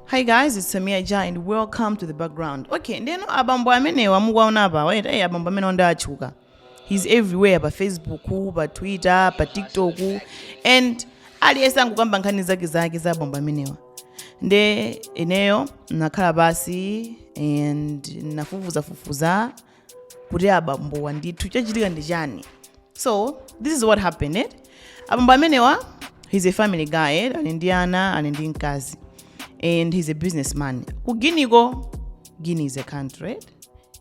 Hi guys, it's Samia Ja and welcome to The Background. Okay, ndeno abambo amenewa mukuwaona apa, wait, hey, abambo amene ndi atchuka. He's everywhere pa Facebook, pa Twitter, pa TikTok and aliyense angukamba nkhani zake zake za abambo amenewa. Nde ineyo nakhala pasi and nafufuza fufuza kuti abambowa ndithu chachitika ndi chani. So this is what happened, eh? Abambo amenewa, he's a family guy, eh? Ali ndi ana, ali ndi mkazi and he's a businessman ku Guinea-ko. Guinea is a country, right?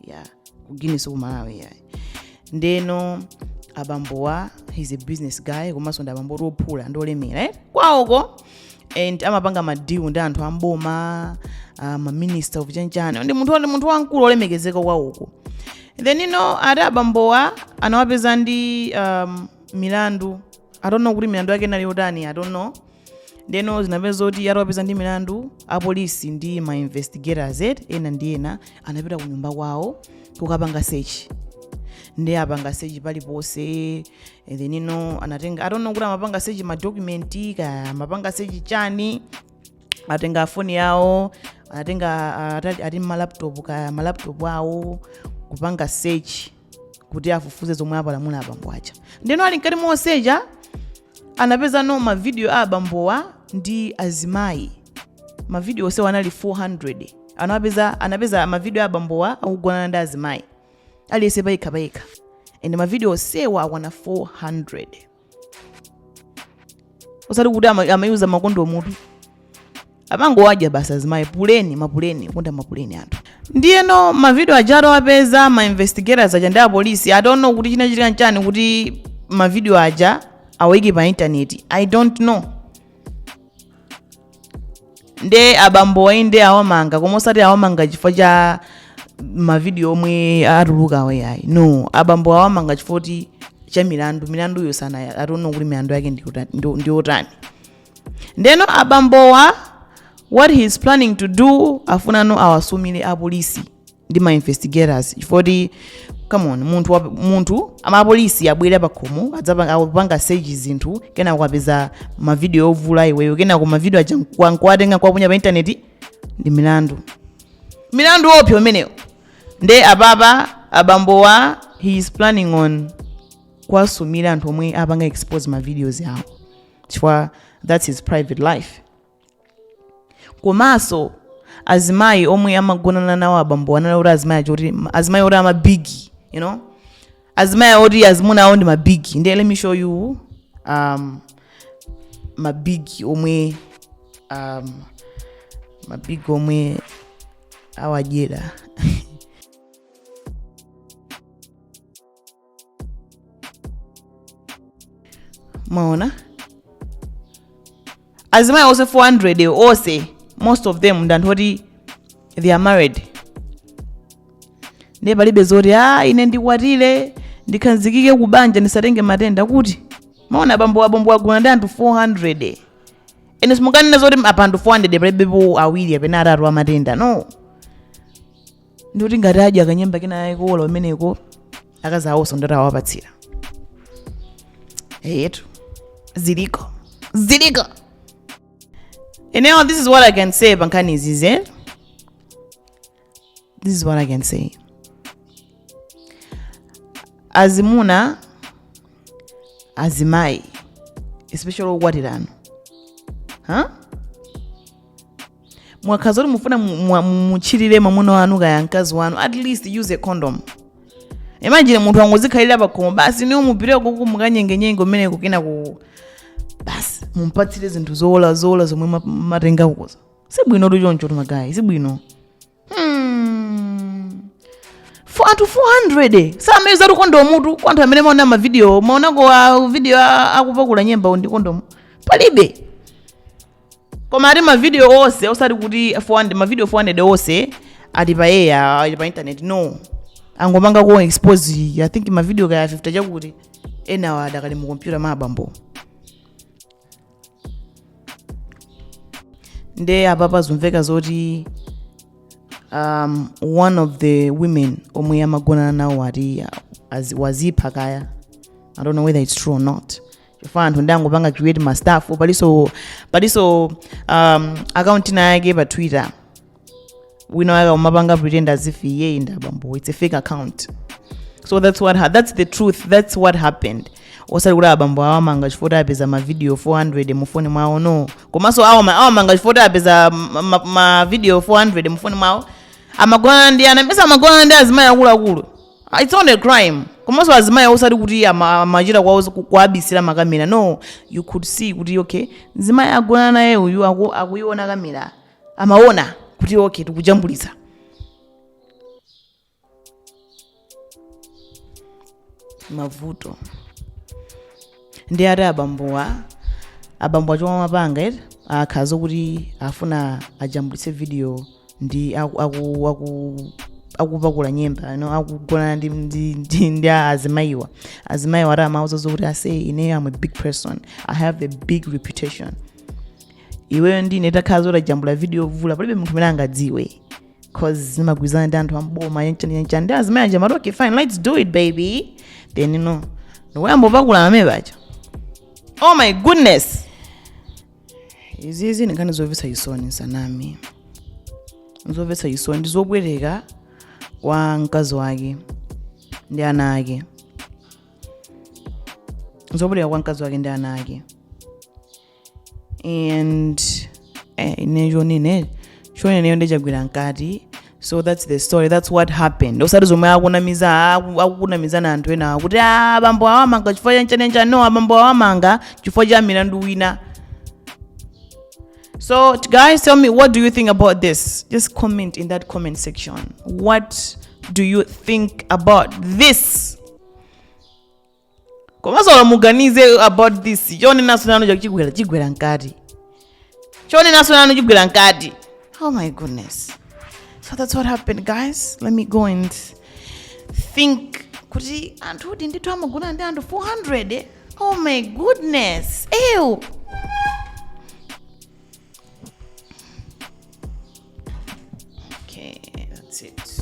Yeah, ku Guinea, so Malawi, yeah. Ndeno abambowa, he's a business guy komanso ndi abambo ophula ndi olemera, eh? Kwawoko, and amapanga ma deal ndi anthu amboma, ma minister of chanchani, ndi munthu wamkulu olemekezeka kwawoko. Then ati abambowa anawapeza ndi milandu. I don't know kuti milandu yake inali yotani, I don't know. Ndeno zinapeza kuti atawapeza ndi milandu, apolisi ndi ma investigators ena ndi ena anapita ku nyumba kwawo kukapanga search. Ndi apanga search paliponse and then anatenga, I don't know kuti amapanga search ma document kaya amapanga search chani, atenga foni yawo, anatenga ati ma laptop kaya ma laptop awo, kupanga search kuti afufuze zomwe apalamula abambo aja. Ndeno ali mkati mosecha, anapeza no ma video a abambowa ndi azimayi. Ma video onsewa anali 400. Anapeza ma video a abambowa akugonana ndi azimayi, aliyense payekha payekha, and ma video onsewa akwana 400. Osati kuti amayuza makondomutu, amangowadya basi azimayi, puleni mapuleni kunda mapuleni anthu. Ndiyeno ma video aja atawapeza ma investigators aja ndi apolisi, I don't know kuti chinachitika nchani kuti ma video aja awayike pa intaneti, I don't know. Nde abambo inde awamanga, koma osati awamanga chifukwa cha ma video omwe atuluka ayi, no. Abambo awamanga chifukwa kuti cha milandu. Milanduyo sana, I don't know kuti milandu yake ndiyotani. Ndeno abambowa, what he is planning to do, afunano awasumire apolisi ndi ma investigators, chifukwa kuti, come on, munthu amapolisi abwera pakhomo, adzapanga, akupanga search zinthu, kenako apeza ma video ovula iweyo, kenako ma video aja nkuwatenga nkuwaponya pa intaneti, ndi milandu, milandu opsa umenewo. Nde apapa abambowa, he is planning on kuwasumira anthu omwe apanga expose ma videos yawo, chifukwa that's his private life. Komanso azimayi omwe amagonana nawo abambo anali oti azimayi acho kuti azimayi oti ama big, azimayi oti azimuna awo ndi ma big. Ndiye let me show you ma big omwe ma big omwe awadyera. Maona azimayi onse 400 onse, most of them ndi anthu oti they are married. Ndiye palibe zoti, "A, ine ndikwatire, ndikhazikike kubanja, ndisatenge matenda." Kuti maona abambo agona ndi anthu 400, ene simunganene zoti apa anthu 400 palibepo awiri apena atatu amatenda, no. Ndikuti ngati adya kanyemba kena kola umeneko, akazi awonso ndati awapatsira. Eyetu, ziliko ziliko. Ineyo, this is what I can say pa nkhani izizi, eh? This is what I can say: azimuna, azimayi, especially okwatirano, huh? Mwakhaza kuti mufuna mutchirire mwamuna wanu kaya mkazi wanu, at least use a condom. Imagine munthu angozikhalira pakhomo basi, niwo mupite kuku mukanyengenyenge umeneko, kena ku basi mumpatsire zinthu zowola zowola zomwe matenga kukoza. Sibwino tuchoncho tu ma guys, sibwino. Anthu 400 samayuza tu kondomu tu. Kwa anthu amene maona ma video, maonako a video akupakula nyemba ndi kondomu, palibe. Koma ati ma video onse, osati kuti 400, ma video 400 onse ali pa air, ali pa internet, no. Angopanga ku expose, I think, ma video kaya 50 chakuti, enawa adakali mu computer ma abambo. Nde apapa zumveka zoti one of the women omwe amagonana nawo ati wazipha kaya, I don't know whether it's true or not. Chifukwa anthu ndi angopanga create ma stuff. Paliso account ina yake pa Twitter, wina wake umapanga pretend as if iye ndi abambo. It's a fake account. So that's the truth, that's what happened. Osati kuti abambo awamanga chifukwa apeza ma video 400 mufoni mwawo, no. Komanso awamanga chifukwa apeza ma video 400 mufoni mwawo, amagona ndi ana, mesa amagona ndi azimayi akuluakulu. Ah, it's not a crime. Komanso azimayi osati kuti amachita kwawo kuabisira makamera, no. You could see kuti okay, mzimayi agona naye uyu, akuiona kamera, amaona kuti okay, tikujambulitsa. Mavuto ndi ati abambowa chomwe amapanga eti, akhaza kuti afuna ajambulitse video ndi akupakula nyemba, akugonana ndi azimayiwa. Azimayiwa ati amauza zokuti, "Ase, ineyo am a big person, I have a big reputation. Iweyo ndine takhala zoti ajambula video vula, palibe munthu amene angadziwe, 'cause zimagwirizana ndi anthu amboma, yanchani yanchani." Ndi azimayi aja amati, "Okay, fine, let's do it, baby." Then ndikuyamba kupakula amene paja. Oh my goodness, izizi nkhani zomvetsa chisoni, sanami, zomvetsa chisoni, ndi zobwereka kwa mkazi wake ndi ana ake, zobwereka kwa mkazi wake ndi ana ake. And ine choneneyo ndichagwira mkati. So that's the story, that's what happened. Osati zomwe akunamiza, akukunamizana anthu ena kuti, "Ah, abambo awamanga chifukwa chanchani." No, abambo awamanga chifukwa cha milandu wina. So guys, tell me, what do you think about this? Just comment in that comment section. What do you think about this? Komanso muganize about this. Chonenaso nanu chigwera mkati, chonenaso nanu chigwera mkati. Oh my goodness. So that's what happened, guys. Let me go and think kuti anthu kuti ndithu amagona ndi anthu 400. Oh my goodness. Ew. Okay, that's it.